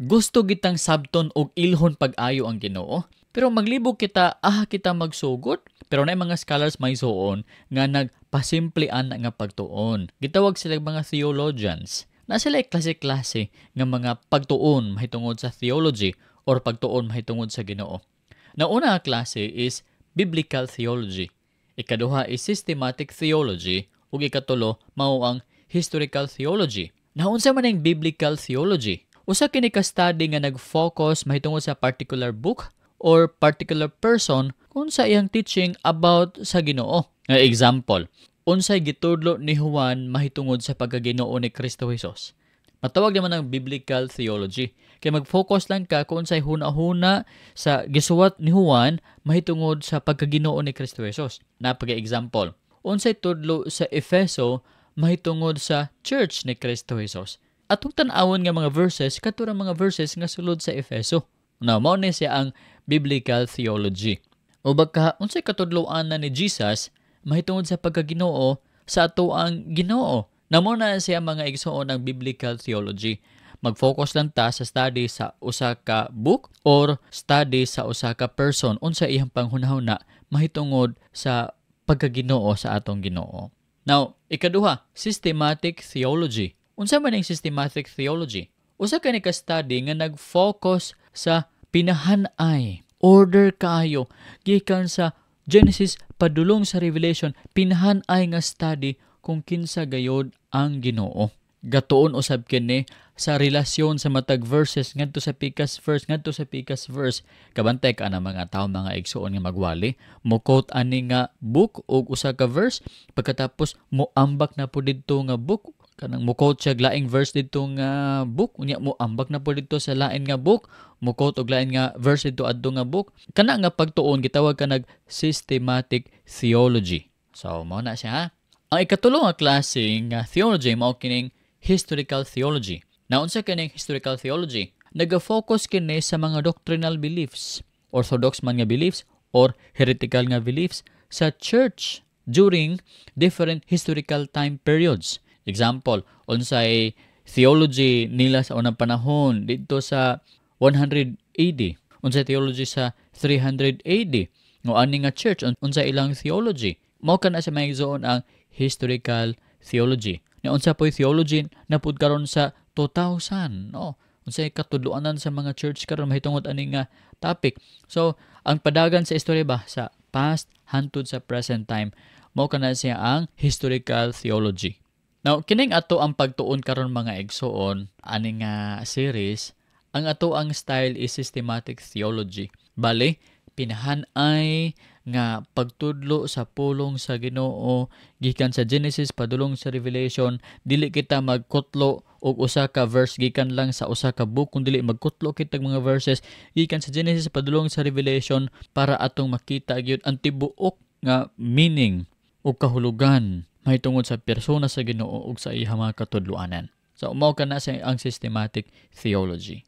Gusto gitang sabton og ilhon pag-ayo ang Ginoo, pero maglibog kita, aha kita magsugod. Pero na mga scholars may suon nga nagpasimple ana nga pagtuon. Gitawag sila mga theologians. Na sila klase-klase nga mga pagtuon mahitungod sa theology or pagtuon mahitungod sa Ginoo. Nauna nga klase is biblical theology. Ikaduha is systematic theology ug ikatulo mao ang historical theology. Naunsa man ang biblical theology? Usa kini ka study nga nag-focus mahitungod sa particular book or particular person kung sa iyang teaching about sa Ginoo. Nga example, unsay gitudlo ni Juan mahitungod sa pagkaginoo ni Kristo Jesus? Matawag naman ang biblical theology. Kay mag-focus lang ka kung unsay huna-huna sa gisuwat ni Juan mahitungod sa pagkaginoo ni Kristo Jesus. Napag-example, unsay tudlo sa Efeso mahitungod sa church ni Kristo Jesus? Atong tan-awon nga mga verses, katurang mga verses nga sulod sa Efeso. Now, mao ni siya ang biblical theology. O baka unsay katudloan na ni Jesus mahitungod sa pagkaginoo sa ato ang Ginoo? Namo na siya, mga igsoon, ang biblical theology. Mag-focus lang ta sa study sa usa ka book or study sa usa ka person, unsa iyang panghunahuna mahitungod sa pagkaginoo sa atong Ginoo. Now, ikaduha, systematic theology. Unsa man ang systematic theology? Usa kani ka study nga nag-focus sa pinahanay, order kaayo gikan sa Genesis padulong sa Revelation, pinahanay nga study kung kinsa gayod ang Ginoo. Gatuon usab kini sa relasyon sa matag verses ngadto sa pikas verse ngadto sa pikas verse. Kabantay ka na mga tao, mga igsuon, nga magwali, mo quote ani nga book og usa ka verse, pagkatapos mo ambak na po didto nga book, kanang mo quote siya laing verse didto nga book, unya mo ambak na po didto sa lain nga book, mo quote og lain nga verse didto adto nga book. Kana nga pagtuon gitawag ka nag systematic theology. So mao na siya, ha. Ang ikatulo nga klase nga theology mao kining historical theology. Naunsa kining historical theology? Naga-focus kini sa mga doctrinal beliefs, orthodox man nga beliefs or heretical nga beliefs sa church during different historical time periods. Example, unsay theology nila sa unang panahon didto sa 100 AD, unsay theology sa 300 AD, ngo ani nga church, unsa ilang theology. Mao kana sa mga igsoon ang historical theology. Na unsa po'y theology na pud karon sa 2000, no? Unsay katudloanan sa mga church karon mahitungod ani nga topic? So, ang padagan sa istorya ba sa past hantud sa present time, mao kana siya ang historical theology. Now, kining ato ang pagtuon karon, mga igsoon, ani nga series, ang ato ang style is systematic theology. Bale, pinahanay nga pagtudlo sa pulong sa Ginoo gikan sa Genesis padulong sa Revelation. Dili kita magkutlo og usa ka verse gikan lang sa usa ka book, kun dili magkutlo kita mga verses gikan sa Genesis padulong sa Revelation para atong makita gyud ang tibuok nga meaning ug kahulugan mahitungod sa persona sa Ginoo ug sa iyang mga katudloanan. So mao kana sa ang systematic theology.